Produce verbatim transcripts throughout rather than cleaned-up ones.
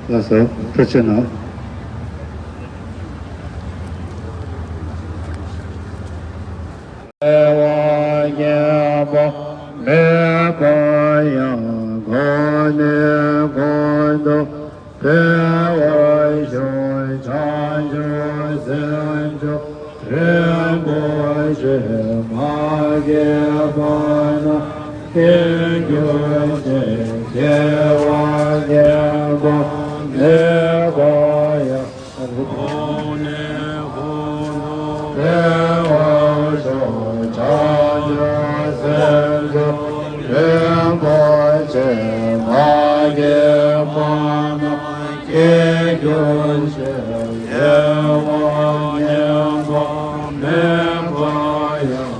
ལགས་སོ། ཐུགས་རྗེ་གནང་། བདེ་བ་རྒྱས་པ་མེད་པ་ཡང་གོང་ནས་གོང་དུ་འཕེལ་བར་ཤོག་བྱང་ཆུབ་སེམས་མཆོག་རིན་པོ་ཆེ་མ་སྐྱེས་པ་ན་སྐྱེ་གྱུར་ཅིག་སྐྱེ་བ་ངན་པ་མེད་པ་ཡང་གོང་ནས་གོང་དུ་འཕེལ་བར་ཤོག་བྱང་ཆུབ་སེམས་མཆོག་རིན་པོ་ཆེ་མ་སྐྱེས་པ་ན་སྐྱེ་གྱུར་ཅིག་སྐྱེ་བ་ངན་པ་མེད་པ་ཡང་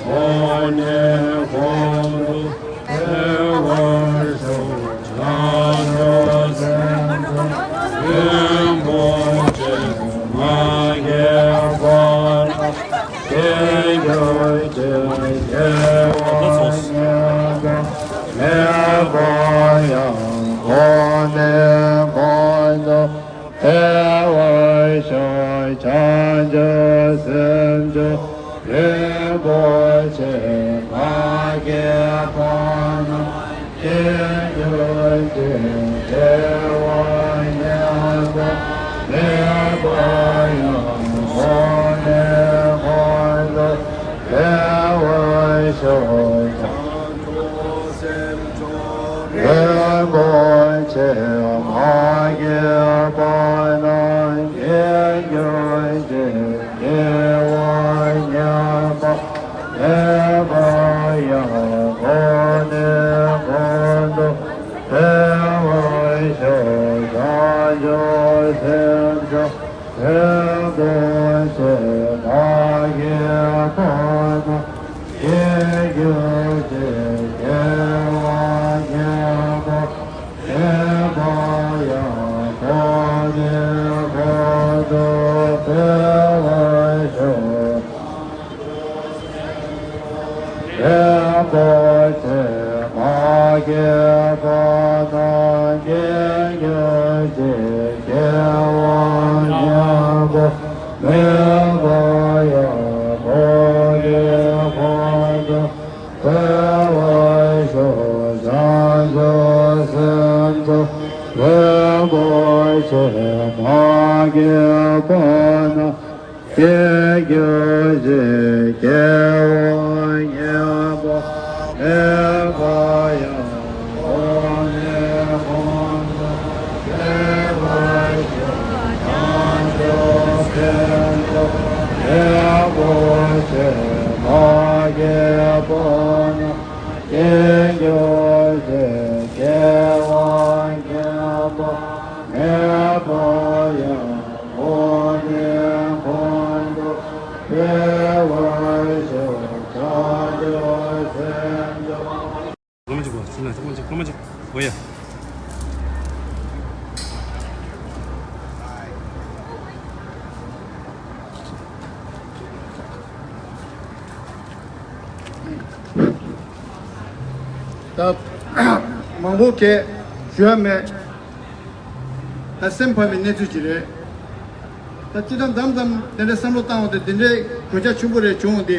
གོང་ནས་གོང་དུ་འཕེལ་བར་ཤོག་བྱང་ཆུབ་སེམས་མཆོག་རིན་པོ་ཆེ་མ་སྐྱེས་པ་ན་སྐྱེ་གྱུར་ཅིག་སྐྱེ་བ་ངན་པ་མེད་པ་ཡང་གོང་ནས་གོང་དུ་འཕེལ་བར་ཤོག་བྱང་ཆུབ་སེམས་མཆོག་རིན་པོ་ཆེ་མ་སྐྱེས་པ་ན་སྐྱེ་གྱུར་ཅིག་སྐྱེ་བ་ངན་པ་མེད་པ་ཡང་གོང་ནས་གོང་དུ་འཕེལ་བར་ཤོག་རིན་པོ་ཆེ་མ་སྐྱེས་པ་ན་སྐྱེ་གྱུར་ཅིག་སྐྱེ་བ་ངན་པ་མེད་པ་ཡང་གོང་ནས་གོང་དུ་འཕེལ་བར་ཤོག་བྱང་ཆུབ་སེམས་མཆོག་རིན་པོ་ཆེ་མ་སྐྱེས་པ་ན་སྐྱེ་གྱུར་ཅིག་སྐྱེ་བ་ངན་པ་མེད་པ་ཡང་གོང་ནས་གོང་དུ་འཕེལ་བར་ཤོག་རིན་པོ་ཆེ་མ་སྐྱེས་པ་ན་སྐྱེ་གྱུར་ཅིག་སྐྱེ་བ་ངན་པ་མེད་པ་ཡང་གོང་ནས་གོང་དུ་འཕེལ་བར་ཤོག་བྱང་ཆུབ་སེམས་མཆོག་རིན་པོ་ཆེ་མ་སྐྱེས་པ་ན་སྐྱེ་གྱུར་ཅིག་སྐྱེ་བ་ངན་པ་མེད་པ་ཡང་གོང་ནས་གོང་དུ་འཕེལ་བར་ཤོག་བྱང་ཆུབ་སེམས་མཆོག་རིན་པོ་ཆེ་མ་སྐྱེས་པ་ན་སྐྱེ་གྱུར་ཅིག་སྐྱེ་བ་ངན་པ་མེད་པ་ཡང་གོང་ནས་གོང་དུ་འཕེལ་བར་ཤོག་བྱང་ཆུབ་སེམས་མཆོག་སློབ་མ་གཅིག་གོ་སུ་ན་སློབ་མ་གཅིག་སློབ་མ་གཅིག་འོ་ཡ། ད་མང་པོ་གས་ཞུ་ཡ་མེད། ད་སེམས་ཕམ་པའི་གནས་ཚུལ་ཅིག་རེད། ད་སྤྱིར་བཏང་མཚམས་མཚམས་དེ་འདྲའི་བསམ་བློ་བཏང་བ་དེ་དེ་འདྲའི་གོད་ཆག་ཆེན་པོ་རེད་བྱུང་སྟེ།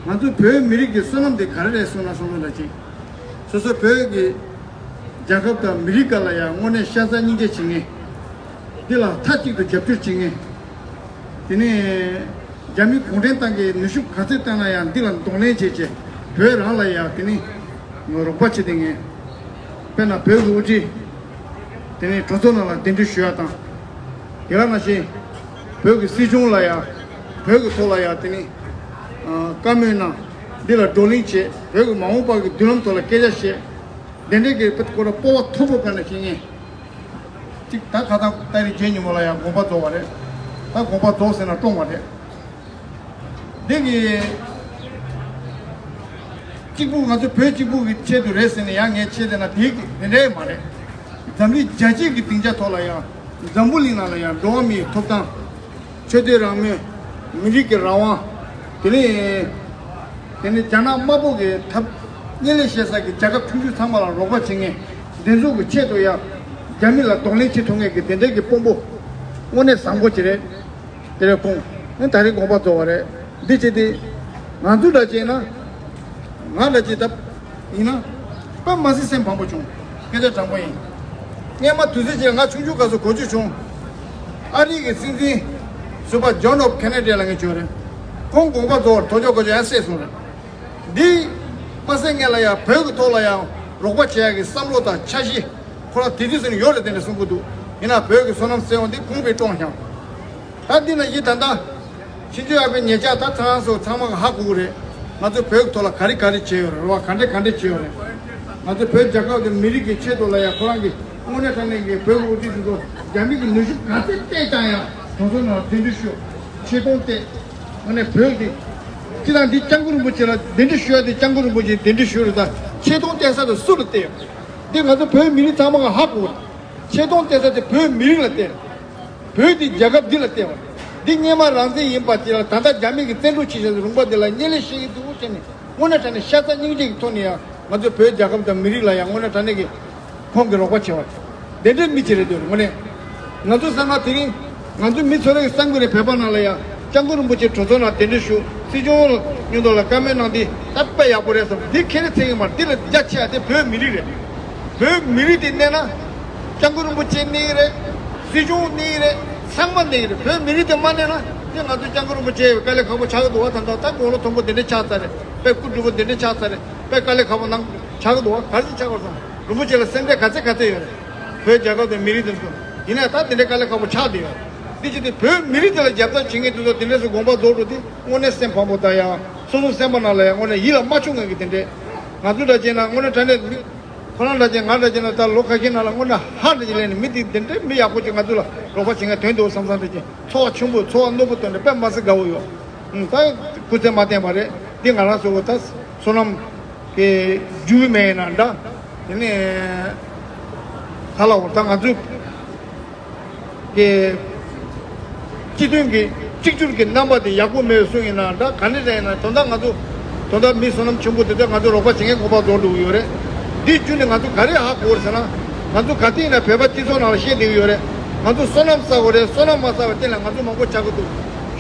ང་ཚོ་བོད་མི་རིགས་ཀྱི་བསོད་ནམས་དེ་ག་རེ་རེད་གསུངས་ན་བསམ་བློ་འདྲ་ཅིག་སོ་སོ་བོད་ཀྱི་རྒྱལ་ཁབ་དང་མི་རིགས་སྒང་ལ་ཡང་དངོས་གནས་ཤ་ཚ་སྙིང་རྗེ་བྱེད་མཁན། འདི་ལ་མཐའ་གཅིག་ཏུ་རྒྱབ་སྐྱོར་བྱེད་མཁན། དེ་ནས་རྒྱ་མི་གུང་ཁྲན་ཏང་གིས་ནུས་ཤུགས་ག་ཚོད་བཏང་ན་ཡང་འདི་ལ་གདོང་ལེན་བྱེད་ཆེད་བོད་རང་ལ་ཡང་དེ་ནི་རོགས་པ་བྱེད་དེ་ངས། དཔེར་ན་བོད་ཀྱི་དབུ་ཁྲིད་དེ་ནི་གྲོས་ཚོགས་ནང་ལ་གདན་འདྲེན་ཞུ་ཡ་དང་། དེ་ག་ནང་བཞིན་བོད་ཀྱི་སྲིད་གཞུང་ལ་ཡང་བོད་ཀྱི་ཐོག་ལ་ཡང་དེ་ནི་བཀའ་མོལ་གནང་། འདི་ལ་བགྲོ་གླེང་བྱེད། བོད་ཀྱི་མ་འོངས་པ་གི་མདུན་ལམ་ཐོག་ལ་སྐད་ཆ་བཤད། དེ་འདྲའི་གི་སྐོར་ལ་སྤོབས་པ་མཐོ་པོ་བཏང་ནས་བྱེད་ངེས། གཅིག་ད་ཁ་སང་ཏཱ་རིག་རྗེ་ཉིན་མོ་ལ་ཡང་དགོངས་པ་རྫོགས་པ་རེད། ད་དགོངས་པ་རྫོགས་ཟེར་ན་བཀྲོངས་པ་རེད། འདི་གི་གཅིག་པུ་ང་ཚོ་བོད་གཅིག་པུ་གི་ཆེད་དུ་རེད་ཟེར་ནས་ཡང་ངས་བྱས་བསྡད་ན་དེ་གི་དེ་འདྲའི་མ་རེད། འཛམ་གླིང་རྒྱལ་སྤྱིའི་གི་སྡིངས་ཆ་ཐོག་ལ་ཡང་འཛམ་བུ་གླིང་ནང་ལ་ཡང་འགྲོ་བ་མིའི་ཐོབ་ཐང་། ཆོས་དད་རང་མོས། མི་རིགས་ཀྱི་རང་དབང་། དེ་ནས་དེ་ནས་རྒྱ་ནག་དམར་པོ་གི་ཐབས་དམྱལ་ལས་བཤད་ས་གི་རྒྱལ་ཁབ་ཆུང་ཆུང་ཚང་མ་ལ་རོགས་པ་བྱེད་མཁན་འདི་ཚོ་གི་ཆེད་དུ་ཡང་ རྒྱ་མི་ལ་གདོང་ལེན་བྱེད་ཐུབ་མཁན་གྱི་དེ་འདྲའི་གི་དཔོན་པོ་དངོས་གནས་བཟང་པོ་ཅིག་རེད། དེ་རེད། ཁོང་ནི་ད་རེས་དགོངས་པ་རྫོགས་པ་རེད། འདི་བྱས་ཏེ་ང་ཚོ་འདྲ་བྱས་ན། ང་འདྲ་བྱས་ད་ཡིན་ན་དཔེ་མ་སྲིད་སེམས་ཕམ་པོ་བྱུང་། སྐད་ཆ་དྲང་པོ་ཡིན། སྔས་མ་དུས་ཚོད་ཅིག་ང་ཆུང་ཆུང་སྐབས་སུ་གོ་རྒྱུ་བྱུང་། ཨ་རི་གི་སྲིད་འཛིན་ཟུར་པ་ཇོན་ཨོབ་ཁེ་ནེ་ཌི་ལ་ངས་བྱོན་རེད། ཁོང་དགོངས་པ་རྫོགས་པར་ཐོ་ཅོ་གོ་ཅོ་ཡང་བསད་སོང་རེད། འདི་མ་ཟད་ངེད་ལ་ཡང་བོད་ཀྱི་ཐོག་ལ་ཡང་རོགས་པ་བྱེད་ཡག་གི་བསམ་བློ་དང་འཆར་གཞི་ཁོ་རང་དེ་དུས་ཟིན་ཡོད་རེད་དེ་འདྲ་གསུང་གི་འདུག་ཡིན་ན་བོད་ཀྱི་བསོད་ནམས་གསལ་བ་འདི་ཁོང་གིས་བཀྲོངས་ཤག་ད་འདི་ན་ཡིན་ད་ལྟ་ཕྱིན་ཆད་ཡག་པའི་ཉེ་ཆར་ད་ཚང་སོ་ཚང་མ་གི་ཧ་གོ་གི་རེད། ང་ཚོས་བོད་ཀྱི་ཐོག་ལ་ག་རེ་ག་རེ་བྱས་ཡོད་རེད། རེད་བ། ག་འདྲས་ག་འདྲས་བྱས་ཡོད་རེད། ང་ཚོ་བོད་རྒྱལ་ཁབ་དང་མི་རིགས་ཀྱི་ཆེད་དུ་ལ་ཡང་ཁོ་རང་གི་དངོས་གནས་དྲང་གནས་ཀྱི་བོད་ཀྱི་དབུ་ཁྲིད་དེ་ཚོ་རྒྱ་མི་གི་ནུས་ཤུགས་ག་ཚད་བལྟས་ཀྱང་ཡང་གྲོས་ཚོགས་ནང་གདན་འདྲེན་ཞུ། ཆེ་མཐོང་བལྟས། དངོས་གནས་བོད་ཀྱི་སྤྱི་དང་འདི་སྐྱབས་མགོན་རིན་པོ་ཆེ་ལ་གདན་འདྲེན་ཞུ་ཡ་དེ་སྐྱབས་མགོན་རིན་པོ་ཆེ་གདན་འདྲེན་ཞུ་རེད། ད་ཆེ་མཐོང་བལྟས་ས་དེ་སུ་ལ་བལྟས་ཡོད། འདི་ང་ཚོ་བོད་མི་རིགས་ཚང་མ་ག་ཧ་གོ། ཆེ་མཐོང་བལྟས་ས་དེ་བོད་མི་རིགས་ལ་བལྟས། བོད་འདི་རྒྱལ་ཁབ་འདི་ལ་བལྟས་པ། འདི་སྔས་མ་རང་བཙན་ཡིན་པ་དེ་ལ་ད་ལྟ་རྒྱ་མི་གི་བཙན་འཕྲོག་བྱེད་བཞིན་རུང་པ་འདི་ལ་བརྙས་ལས་བྱེད་ཀྱི་འདུག་ཟེར་ནས་དངོས་གནས་དྲང་གནས་ཤ་ཚ་སྙིང་རྗེ་གི་ཐོག་ནས་ཡང་ང་ཚོ་བོད་རྒྱལ་ཁབ་དང་མི་རིགས་ལ་ཡང་དངོས་གནས་དྲང་གནས་ཀྱི་ཁོང་གི་རོགས་པ་བྱེད་པ། དེ་འདྲའི་མི་ཅིག་རེད་འདུག་དངོས་གནས་ང་ཚོ་བསམ་ན་དེ་རིང་ང་ཚོ་མི་ཚོ་རེ་གི་བསམ་གི་རེད། བོད་པ་ནང་ལ་ཡང་སྐྱབས་མགོན་རིན་པོ་ཆེ་གྲོས་ཚོགས་ནང་གདན་འདྲེན་ཞུ། སྲིད་སྐྱོང་མཉམ་དུ་ལ་བཀའ་མོལ་གནང་དེ་ད་དཔེ་ཡག་པོ་རེད་བསམ། འདི་ཁས་ལེན་ཚད་ཀྱི་མ་རེད། འདི་ལ་རྒྱ་ཆེ་ཡ་དེ་བོད་མི་རིགས་རེད། བོད་མི་རིགས་དེ་གནས་ན། སྐྱབས་མགོན་རིན་པོ་ཆེ་གནས་ཀྱི་རེད། སྲིད་སྐྱོང་གནས་ཀྱི་རེད། ཚང་མ་གནས་ཀྱི་རེད། བོད་མི་རིགས་དེ་མ་གནས་ན་དེ་ང་ཚོ་སྐྱབས་མགོན་རིན་པོ་ཆེ་ཡི་དཀའ་ལས་ཁག་པོ་ཆགས་ཀྱི་འདུག་བ། ད་ལྟ་ད་དགུང་ལོ་མཐོན་པོ་དེ་འདྲ་ཆགས་ཚར་རེད། དཔེ་སྐུ་སྒྲུབ་པོ་དེ་འདྲ་ཆགས་ཚར་རེད། དཔེ་དཀའ་ལས་ཁག་པོ་གནང་ཆགས་ཀྱི་འདུག་བ། ག་རེ་ཆགས་པ་སོང་། རིན་པོ་ཆེ་ལ་སེམས་ཁྲལ་ག་ཚད་ག་ཚད་ཡོད་རེད། བོད་རྒྱལ་ཁབ་དང་མི་རིགས་དེ་ཚོ། ཡིན་ན་ད་དེ་འདྲའི་དཀའ་ལས་ཁག་པོ་ཆགས་བསྡད་ཡོད། འདི་བྱས་ཏེ་བོད་མི་རིགས་དེ་ལ་རྒྱབ་སྐྱོར་བྱེད་མཁན་དེ་ཚོ་དེ་འདྲས་སུ་དགོངས་པ་རྫོགས་འགྲོ་དུས་དངོས་གནས་སེམས་ཕམ་པོ་དང་ཡང་སོ་སོ་སེམས་པ་ནང་ལ་ཡང་དངོས་གནས་ཡིད་ལ་མ་ཆུང་མཁན་གྱི་དེ་འདྲས། ང་ཚོ་འདྲ་བྱས་ན་དངོས་གནས་དྲང་གནས་ཁོ་རང་འདྲ་བྱས་ང་འདྲ་བྱས་ན་ད་ལོ་ཁ་ཤས་ནང་ལ་དངོས་གནས་ཧ་འདྲ་ཅིག་ལེན་ནས་མི་དེ་དེ་འདྲས་མི་ཡག་པོ་ཅིག་ང་ཚོ་ལ་རོགས་པ་བྱེད་མཁན་དོན་དུ་བསམ་བསམ་འདྲ་ཅིག་ཚོར་བ་ཆེན་པོ་ཚོར་བ་རྣོན་པོ་བཏོན་ནས་དཔེ་མ་སྲིད་དགའ་བོ་ཡོད། ད་སྐུ་ཚེ་མ་བརྟན་པ་རེད། འདི་ང་རང་ཚོ་ད་བསོད་ནམས་ཀྱི་རྒྱུ་མེད་ན་འདྲ། དེ་ནས་ག་ལ་འོ་ད་ང་ཚོའི་གི་སྤྱི་མཐུན་གྱི་གཅིག་གྱུར་གྱི་རྣམ་པ་དེ་ཡག་པོ་མེད་གསུངས་ཡིན་ན་འདྲ། ག་ནས་རེད་ཡིན་ན་དོན་དག་ང་ཚོ་དོན་དག་མི་བསོད་ནམས་ཆེན་པོ་དེ་ཚོ་ང་ཚོ་རོགས་པ་བྱེད་མཁན་ཁོ་པ་རྫོགས་འགྲོ་གི་ཡོད་རེད། འདི་བརྒྱུད་ནས་ང་ཚོ་ག་རེ་ཧ་གོ་བ་ཟེར་ན། ང་ཚོ་ག་དུས་ཡིན་ན་བོད་པ་སྤྱི་ཚོགས་ནང་ལ་བཤད་བསྡད་ཀྱི་ཡོད་རེད། ང་ཚོ་བསོད་ནམས་བསགས་དགོས་རེད། བསོད་ནམས་མ་བསགས་པའི་རྐྱེན་ལ་ང་ཚོ་མང་པོ་ཆགས་ཀྱི་འདུག་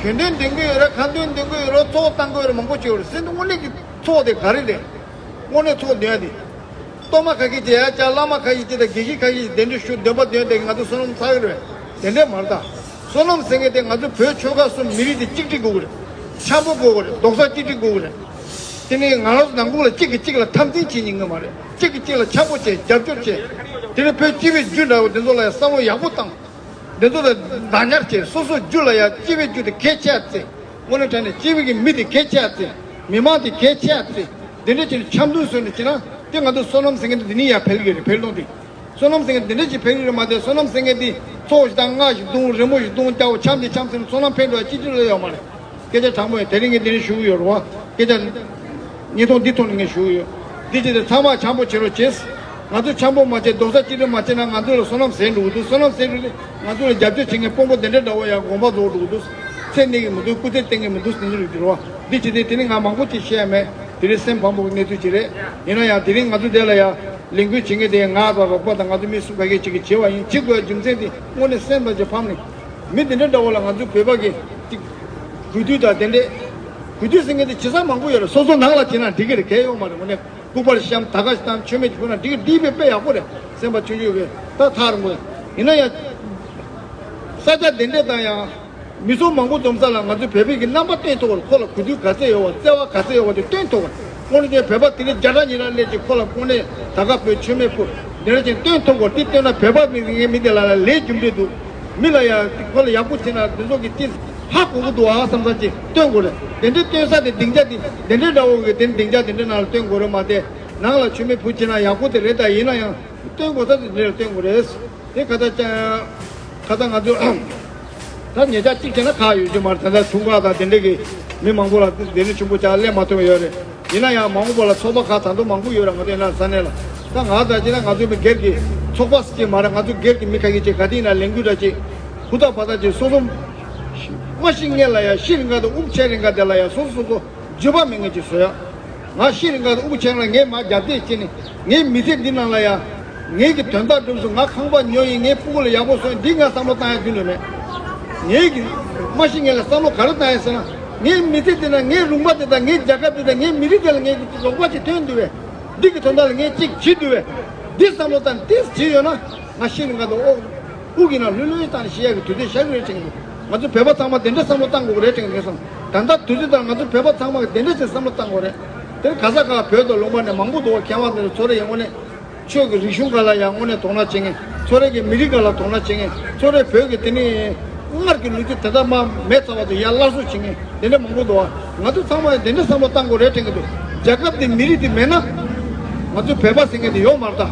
ཞལ་འདོན་འདོན་གྱི་ཡོད་རེད། ཁ་འདོན་འདོན་གྱི་ཡོད་རེད། ཚོགས་བཏང་གི་ཡོད་རེད། མང་པོ་བྱས་ཡོད་རེད། ཟེར་དུས་དངོས་གནས་ཀྱི་ཚོགས་དེ་ག་རེ་རེད། དངོས་གནས་ཚོགས་འདོན་ཡ་དེ། གཏོར་མ་ཁ་ཤས་ཀྱིས་ཡ་ཅག་བླ་མ་ཁ་ཤས་ཀྱིས་དང་དགེ་བཤེས་ཁ་ཤས་ཀྱིས་གདན་འདྲེན་ཞུ། འདོན་པ་འདོན་དེ་ང་ཚོ་བསོད་ནམས་བསགས་ཀྱི་རེད། དེ་འདྲས་མ་རེད་ད། བསོད་ནམས་ཟེར་མཁན་དེ་ང་ཚོ་བོད་ཆོལ་ཁ་གསུམ་མི་རིགས་དེ་གཅིག་སྒྲིལ་དགོས་ཀྱི་རེད། འཆམ་པོ་དགོས་ཀྱི་རེད། རྡོག་རྩ་གཅིག་སྒྲིལ་དགོས་ཀྱི་རེད། དེ་ནས་ང་རང་ཚོ་ནང་ཁུལ་ལ་གཅིག་གིས་གཅིག་ལ་འཐབ་འཛིང་བྱེད་ཉན་གྱི་མ་རེད། གཅིག་གིས་གཅིག་ལ་འཆམ་པོ་བྱེད། རྒྱབ་སྐྱོར་བྱེད། དེ་ནས་བོད་སྤྱི་པའི་རྒྱུ་འདྲ་བོ་དེ་ཚོ་ལ་ཡང་བསམ་བློ་ཡག་པོ་བཏང་། དེ་ཚོ་ལ་བདག་ཉར་བྱེད། སོ་སོའི་རྒྱུ་ལ་ཡང་སྤྱི་པའི་རྒྱུ་དེ་གལ་ཆེ་བ་བརྩི། དངོས་གནས་དྲང་གནས་སྤྱི་པའི་གི་མི་དེ་གལ་ཆེ་བ་བརྩི། མི་མང་དེ་གལ་ཆེ་བ་བརྩི། དེ་འདྲ་བྱས་ནས་འཆམ་མཐུན་བཟོས་ནས་བྱས་ན་དེ་ང་ཚོ་བསོད་ནམས་ཟེར་མཁན་དེ་འདི་ནས་ཡར་འཕེལ་གི་རེད། འཕེལ་ལོང་དེ། བསོད་ནམས་ཟེར་མཁན་དེ་འདྲ་ཅིག་འཕེལ་གི་རེད་མ་གཏོགས། བསོད་ནམས་ཟེར་མཁན་དེ་ཚོགས་ཤིག་དང་རྔ་ཞིག་བརྡུང་། རི་མོ་ཞིག་བརྡུང་རྒྱག་འོ་འཆམ་དེ་འཆམ་ཟེར་ནས་བསོད་ནམས་འཕེལ་འགྲོ་བ་ཅི་ཅི་ལ་ཡོད་མ་རེད། སྐད་ཆ་དྲང་པོ་ཡིན། དེ་རིང་ངས་འདི་ནས་ཞུ་གི་ཡོད་རེད་བ། སྐད་ཆ་ཉིས་སྟོང་འདི་ཐོག་ནས་ངས་ཞུ་གི་ཡོད། འདི་བྱས་ཏེ་ཚང་མ་འཆམ་པོ་བྱེད་རོགས་བྱེད། ང་ཚོ་འཆམ་པོ་མ་བྱེད། རྡོག་རྩ་གཅིག་སྒྲིལ་མ་བྱེད་ན་ང་ཚོ་ལ་བསོད་ནམས་ཟད་འགྲོ་གི་འདུག་བསོད་ནམས་ཟད་འགྲོ་དུས་ང་ཚོ་ལ་རྒྱབ་སྐྱོར་བྱེད་མཁན་དཔོན་པོ་དེ་འདྲ་འདྲ་བོ་ཡང་དགོངས་པ་རྫོགས་འགྲོ་གི་འདུག་ཚེ་གནས་ཀྱི་མི་འདུག་སྐུ་ཚེ་བརྟན་གྱི་མི་འདུག་ཟེར་གྱི་རེད་བ། འདི་བྱས་ཏེ་དེ་ནི་ང་མང་པོ་ཅིག་བཤད་ཡ་མེད། དེ་རིང་སེམས་ཕམ་པོ་གི་གནས་ཚུལ་ཅིག་རེད། ཡིན་ན་ཡང་དེ་རིང་ང་ཚོ་འདི་ལ་ཡང་ལས་འགུལ་བྱེད་མཁན་དེ་ང་དང་རོགས་པ་དང་ང་ཚོ་མི་སུ་ག་གེ་ཅིག་གིས་བྱེད་པ་ཡིན། བྱེད་དགོས་པའི་རྒྱུ་མཚན་དེ་དངོས་གནས་སེམས་ལ་ཅིག་ཕམ་ནས། མི་འདི་འདྲ་འདྲ་བོ་ལ་ང་ཚོ་བོད་པ་གིས་ཅིག་གུས་འདུད་དང་དེ་འདྲས། གུས་འདུད་ཟེར་མཁན་དེ་བྱེད་ས་མང་པོ་ཡོད་རེད། སོ་སོ་ནང་ལ་བྱེད་ན་འགྲིག་གི་རེད། གལ་ཡོད་མ་རེད། དངོས་གནས་སྐུ་པར་བཤམས། དར་དཀར་ཞིག་བཏང་། མཆོད་མེ་ཅིག་ཕུལ་ན་འགྲིག་གི། འདི་དཔེ་དཔེ་ཡག་པོ་རེད། སེམས་པ་ཆུང་ཆུང་གིས་ད་ཐག་རིང་པོ་ཡིན་ན་ཡང་ས་ཆ་དེ་འདྲས་དང་ཡང་། མི་ཚོགས་མང་པོ་འཛོམས་ས་ལ་ང་ཚོས་བོད་པའི་གི་རྣམ་པ་སྟོན་ཐུབ་པ་རེད། ཁོ་ལ་གུས་འདུད་ག་ཚད་ཡོད་པ། བརྩེ་བ་ག་ཚད་ཡོད་པ་དེ་སྟོན་ཐུབ་པ་རེད། དངོས་གནས་བྱས་བོད་པ་དེ་རིང་བརྒྱ་ཕྲག་ཉིས་ཕྲག་སླེབས་ཀྱི་ཁོ་ལ་དངོས་གནས་དར་དཀར་ཕུལ། མཆོད་མེ་ཕུལ། འདི་འདྲ་ཅིག་སྟོན་ཐུབ་པ་རེད། དེ་སྟོན་ན་བོད་པ་མི་རིགས་ངའི་མི་དེ་ལ་ལ་ལས་རྒྱུ་འབྲས་འདུག་མི་ལ་ཡང་ཁོ་ལ་ཡག་པོ་བྱས་ན་དེ་ཚོ་གི་ཅི་ཧ་གོ་གི་འདུག་ཨ་བསམ་ས་ཅིག་སྟོན་དགོས་རེད། དེ་འདྲའི་སྟོན་ས་དེ་སྡིངས་ཆ་དེ་དེ་འདྲའི་འདྲ་བོ་གི་དེ་སྡིངས་ཆ་དེ་འདྲའི་ནང་ལ་སྟོན་དགོས་རེད་མ་གཏོགས། ནང་ལ་མཆོད་མེ་ཕུལ་བྱས་ན་ཡག་པོ་དེ་རེད། ད་ཡིན་ན་ཡང་སྟོན་དགོས་ས་དེ་འདྲ་ལ་སྟོན་དགོས་རེད། དེ་ཁ་ད་ཅང་ཁ་ད་ང་ཚོ་ད་ཉེ་ཆར་གཅིག་བྱས་ན་ཁག་ཡོད་རྒྱུ་མ་རེད། ད་ལྟ་འཁྲུངས་སྐར་དང་དེ་འདྲ་གི་མི་མང་པོ་ལ་དེ་རིང་ཆེན་པོ་ཅིག་སླེབས་མ་ཐུབ་ཡོད་རེད། ཡིན་ན་ཡང་མ་འོངས་པ་ལ་ཚོགས་པ་ཁག་ད་དུང་མང་པོ་ཡོད་རེད། ང་ཚོ་ཡིན་ན་ས་གནས་ལ་ད་ང་ད་ཅི་ན་ང་ཚོ་མི་སྒེར་གྱི་ཚོགས་པ་ཟེར་གྱི་མ་རེད། ང་ཚོ་སྒེར་གྱི་མི་ཁ་ཤས་ཅིག་ག་དུས་ཡིན་ན་ལས་འགུལ་འདྲ་ཅིག་ཧུར་ཐག་བ་ཐག་ཅིག་སོ་སོ་མ་ཤི་སྔོན་ལ་ཡང་ཤི་རིང་ག་དང་དབུགས་ཆད་རིང་ག་དེ་ལ་ཡང་སོ་སོ་སོ་སོ་འགྱོད་པ་མེད་མཁན་ཅིག་བཟོ་ཡ། ང་ཤི་རིང་ག་དང་དབུགས་ཆད་ལ་ངས་མ་རྒྱབ་གཏད་བྱས་ནས་ངའི་མི་ཚེ་འདི་ནང་ལ་ཡང་ ངེད་ཀྱི་དོན་དག་སྒྲུབ་སོང་། ང་ཁང་པ་ཉོ་ཡིན། ངའི་སྤུ་གུ་ལ་ཡག་པོ་བཟོ་ཡིན། འདི་ང་བསམ་བློ་བཏང་ཡ་དུས་ནས་མེད། ངེད་ཀྱི་མ་གཞི་ངེད་ལ་བསམ་བློ་ག་རེ་བཏང་ཡ་ཟེར་ན། ངའི་མི་ཚེ་འདི་དང་ངའི་ལུང་པ་འདི་དང་ངའི་རྒྱལ་ཁབ་འདི་དང་ངའི་མི་རིགས་འདི་ལ་ངེད་ཀྱི་རོགས་པ་ཅིག་ཐོན་འདུག་བས། འདི་གི་དོན་དག་ལ་ངས་ཅིག་བྱེད་འདུག་བས། འདི་བསམ་བློ་བཏང་ཏིས་བྱེད་ཡོད་ན། ང་ཤི་ནས་ང་དང་ཨོ། དབུགས་ཀྱི་ནང་ལྷོད་ལྷོད་བཏང་ནས་ཤི་ཡག་གི་དུས་ཚོད་ཤར་གི་རེད་དྲན་གི་འདུག་ང་ཚོ་བོད་པ་ཚང་མ་དེ་འདྲ་བསམ་བློ་བཏང་དགོས་ཀྱི་རེད་དྲན་གི་འདུག་བསམ། ད་ལྟ་དུས་ཚོད་དང་ང་ཚོ་བོད་པ་ཚང་མ་གི་དེ་འདྲ་ཞིག་བསམ་བློ་བཏང་དགོས་རེད། དེར་ག་ས་ག་བོད་དང་ལུང་པ་ནས་མང་པོ་འདུག་བ། མཁས་དབང་དེ་ཚོ་ཚོ་རེ་ཡོང་ནས། ཆོས་ཀྱི་རིག་གཞུང་སྒང་ལ་ཡང་དངོས་གནས་དོ་སྣང་བྱེད་མཁན། ཚོ་རེ་གི་མི་རིགས་སྒང་ལ་དོ་སྣང་བྱེད་མཁན། ཚོ་རེ་བོད་ཀྱི་དེ་ནི་སྔར་གྱི་ལོ་རྒྱུས་དེ་དག་མ་མེད་ཚར་བ་དེ་ཡར་སླར་གསོ་བྱེད་མཁན་དེ་འདྲ་མང་པོ་འདུག་བ། ང་ཚོ་ཚང་མ་ཡང་དེ་འདྲ་བསམ་བློ་བཏང་དགོས་རེད་དྲན་གི་འདུག་རྒྱལ་ཁབ་དེ་མི་རིགས་དེ་མེད་ན། ང་ཚོ་བོད་པ་ཟེར་མཁན་དེ་ཡོད་མ་རེད་ད།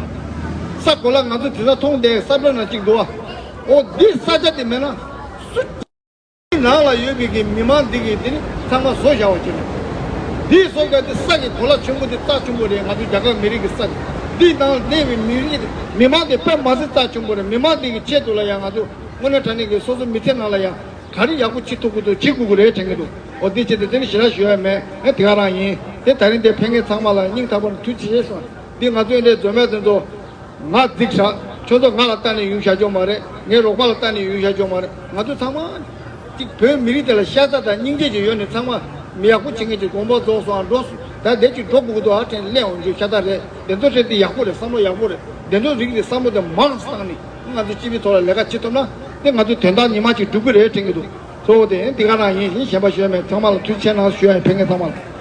ས་གོ་ལ་ང་ཚོ་དེ་ས་མཐོང་བསྡད་ས་བཀྲ་ན་གཅིག་འདུག་བ། ཨོ་འདི་ས་ཆ་དེ་མེད་ན། སུ། ནང་ལ་ཡོད་པའི་གི་མི་མང་འདི་གི་དེ་ནི་ཚང་མ་བཟོ་བཞག་པ་ཅིག་རེད། འདིའི་བཟོ་བཞག་དེ་ས་གི་གོ་ལ་ཆེན་པོ་དེ་རྩ་ཆེན་པོ་རེད། ང་ཚོ་རྒྱ་གར་མི་རིགས་ཀྱི་ས་དེ། འདིའི་ནང་ལ་གནས་པའི་མི་རིགས་དེ་མི་མང་དེ་དཔེ་མ་སྲིད་རྩ་ཆེན་པོ་རེད། མི་མང་དེ་གི་ཆེད་དུ་ལ་ཡང་ང་ཚོ་དངོས་གནས་དྲང་གནས་ཀྱི་སོ་སོ་མི་ཚེ་ནང་ལ་ཡང་ག་རེ་ཡག་པོ་བྱེད་ཐུབ་ཀྱི་འདུག་བྱེད་དགོས་ཀྱི་རེད་དྲན་གྱི་འདུག་འོ་འདི་བྱས་ཏེ་དེ་ནི་ཞེ་དྲག་ཞུ་ཡ་མེད། ངས་དེ་ག་རང་ཡིན། དེ་ད་རིང་དེ་ཕེབས་མཁན་ཚང་མ་ལ་སྙིང་ཐག་པ་ནས་ཐུགས་རྗེ་ཆེ་ཞུ། འདི་ང་ཚོའི་འདྲའི་འཛོམས་མེད་དེ་ཚོ། ང་རྫིག་ཤག་ཁྱོད་ཚོ་ང་ལ་ལྟ་ནས་ཡོང་བཞག་ཅོག་མ་རེད། ངའི་རོགས་པ་ལ་ལྟ་ནས་ཡོང་བཞག་ཅོག་མ་རེད། ང་ཚོ་ཚང་མ་གཅིག་བོད་མི་རིགས་དེ་ལ་ཤ་ཚ་དང་སྙིང་རྗེ་ཅིག་ཡོད་ནས། ཚང་མ་མི་ཡག་པོ་བྱེད་མཁན་ཅིག་དགོངས་པ་རྫོགས་སོང་ཨ། འགྲོ་སོང་ད་བསྡད་ཅིག་འགྲོ་དགོས་ཀྱི་འདུག་ཨ། དྲན་སླེབས་འོང་རྒྱུ་ཤ་སྟག་རེད། དེ་ཚོ་དྲན་དེ་ཡག་པོ་རེད། བསམ་བློ་ཡག་པོ་རེད། དེ་ཚོ་རིགས་དེ་བསམ་བློ་དེ་མང་བཏང་ནས་ང་ཚོ་སྤྱི་པའི་ཐོག་ལ་ལས་ཀ་བྱེད་ཐུབ་ན་དེ་ང་ཚོ་དོན་དག་ཉི་མ་གཅིག་འགྲུབ་ཀྱི་རེད་དྲན་གྱི་འདུག་གཙོ་བོ་དེ་འདི་ག་རང་ཡིན། གཞན་གཞན་པ་ཞུ་ཡ་མེད། ཚང་མ་ལ་ཐུགས་རྗེ་ཆེ་གནང་ཞུ་ཡ་ཡིན། ཕེབས་མཁན་ཚང་མ་ལ།